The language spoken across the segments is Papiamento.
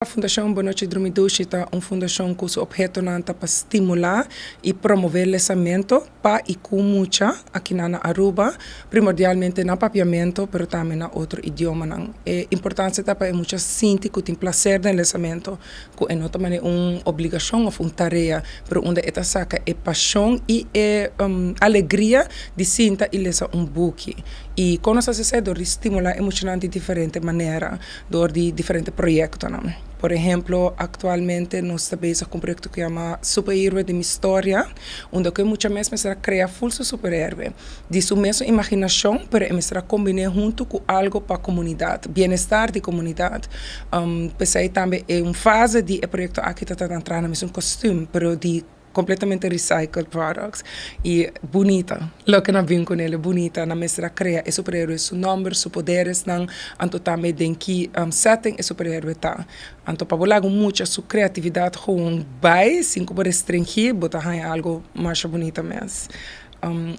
Fundashon Bon Nochi Drumi Dushi ta un fundashon ku su ophetonan ta pa stimulá i promové lesamentu pa i ku mucha akinan na Aruba, primordialmente na papiamentu pero tambe na otro idiomanan. E importansia ta pa e mucha sinti ku tin plaser den lesamentu, ku e no ta manera un obligashon òf un tarea, pero unda e ta saka e pashon i e alegria di sinta i lesa un buki. I kon nos hasi esei? Dor di stimulá e muchanan di diferente manera. Door di diferente proyectonan. Por ehemplo, actualmente nos ta bezig cu un proyecto cu yama Superhéroe di mi storia, unda cu e mucha mes mester a crea full su superhéroe di su mesun imaginacion, pero e mester a combine hunto cu algo pa comunidad, bienestar di comunidad. P'esey tambe e un fase di e proyecto aki ta ta traha na mesun costuum, pero di Completamente recycled products y bunita. Loke nan bin con el e bunita. Nan mester a crea e superhéroe su nomber, su poderesnan, anto tambe den ki setting e superhéroe ta. Anto pa bo laga un mucha su creatividad gewoon bay sin cu bo restringi, bo ta haña algo masha bunita mes.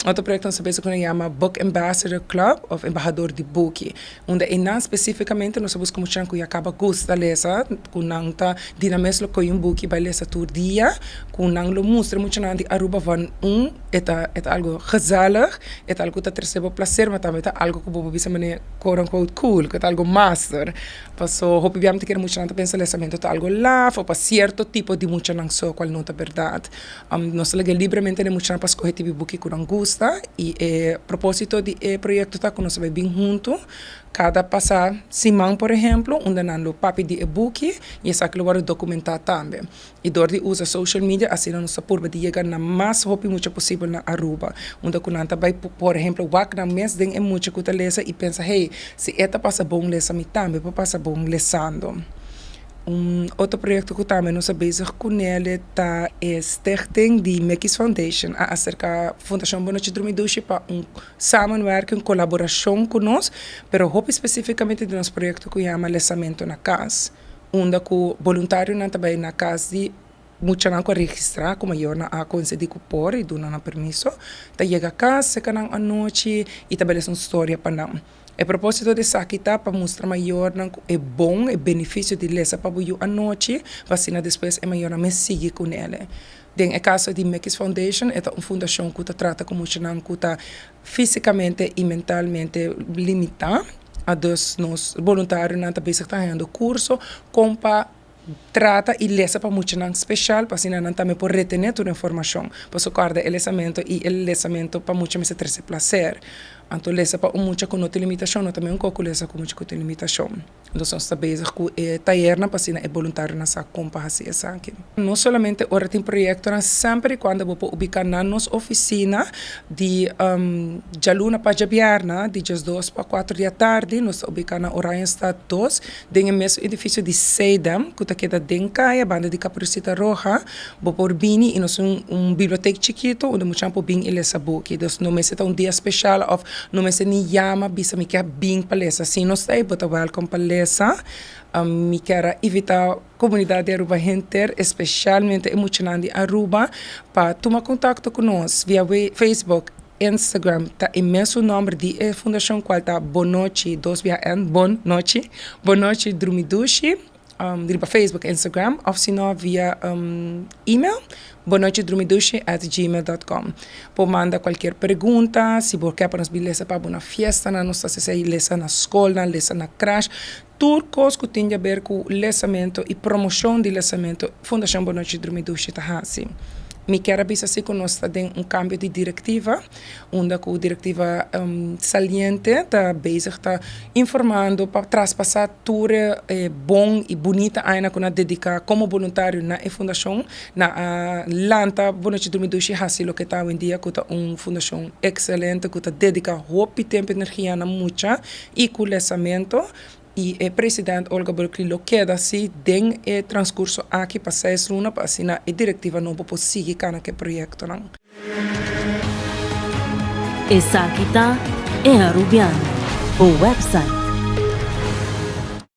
Otro proyecto nos ta bezig cu nan yama Book Ambassador Club of Embahador di Buki, unda einan specificamente nos ta busca muchanan cu ya caba gusta lesa, cu nan ta di nan mes lo coge un buki bay lesa tur dia, cu nan lo mustra muchanan di Aruba van un e ta e ta algo gezellig, e ta algo cu ta trece bo placer, ma tambe ta algo cu bo por bisa manera quote unquote cool, cu ta algo master. Paso hopi bia mi ta kere muchanan ta pensa lesamento ta algo laf o pa cierto tipo di muchanan so, cual no ta berdad. Nos ta laga libremente na e muchanan pa skohe tipi buki ku nan gusta i e propósito di e proyekto ta ku nos ta bai bin huntu kada pasá siman por ehemplo unda nan lo papia di e buki i esaki lo wòrdu dokumentá tambe. I dor di usa social media asina nos ta purba di yega na mas hopi mucha posibel na Aruba unda ku nan ta bai por ehemplo wak nan mes den e mucha ku ta lesa i pensa hey si e ta pasa bon lesa mi tambe por pasa bon lesando. Un otro proyecto cu tambe nos a bezig cu nele ta e stichting di Mickey's Foundation a acerca Fundacion Bonochi Drumi Dushi pa un samenwerking, un colaboracion cu nos, pero hopi specificamente di nos proyecto cu yama Lesamento na Cas, unda cu boluntarionan ta bay na cas di muchanan cu a registra, cu mayornan a concedi cu por y duna nan permiso, ta yega cas cerca nan anochi y ta bay lesa un storia pa nan. E propósito di esaki ta pa mustra mayornan ku e bon, e benefisio di lesa pa bo yu anochi, pa asina despues e mayornan mes sigui ku nele. Den e kaso di Mickey's Foundation, e ta un fundashon ku ta trata ku muchanan ku ta físikamente i mentalmente limitá. Dus nos boluntarionan ta bezig ta hañando kurso kon pa trata i lesa pa muchanan speshal pa asina nan tambe por retené tur informashon. Pasobra kòrda e lesamentu i e lesamentu pa mucha mester trese plaser. Anto lesa pa un mucha ku no tin limitashon no ta mesun kos ku lesa ku mucha ku tin limitashon. Entonces nos ta bezig ku e tayernan pa asina e boluntarionan sa kon pa hasi esaki. No solamente ora tin proyektonan, semper i kuando bo por ubiká na nos ofisina di djaluna pa djabièrnè di diesdos pa kuater di atardi. Nos ta ubiká na Oranjestad dos den e mesun edifisio di Sedem ku ta keda den kaya banda di Caperucita Roja. Bo por bini i nos tin un bibliotek chikitu unda muchanan por bin i lesa buki. Dus no mester ta un dia speshal òf no mester ni yama bisa mi ke bin pa lesa. Si nos ta ei bo ta wèlkòm pa lesa. Mi kier a invitá komunidat di Aruba henter, espeshalmente e muchanan di Aruba pa tuma kontakto ku nos via Facebook, Instagram ta e mesun nòmber di e fundashon kual ta Bonochi dos bia N Bon Nochi Bonochi Drumi Dushi riba Facebook, Instagram òf si no via email bonochidrumidushi at gmail dot com. Por manda kualkier pregunta, si bo ke pa nos bin lesa pa bo na fiestanan nos ta hasi esei lesa na skolnan, lesa na crash. Tur kos ku tin di aber ku lesamentu i promoshon di lesamentu Fundashon Bonochi Drumi Dushi ta hasi. Mi kier a bisa si ku nos ta den un kambio di direktiva, unda ku direktiva saliente ta bezig ta informando pa traspasá tur e bon i bunita añanan ku nan a dediká komo boluntario na e fundashon. Nan a lanta Bonochi Drumi Dushi hasi loke ta awendia ku ta un fundashon ekselente ku ta dediká hopi tempu i energia na mucha i ku lesamentu i e president Olga Berkeley lo keda si den e transcurso aki pa seis luna pa asina e directiva nobo por sigui cana cu e proyectonan. Esaki ta E Arubiano, bo website.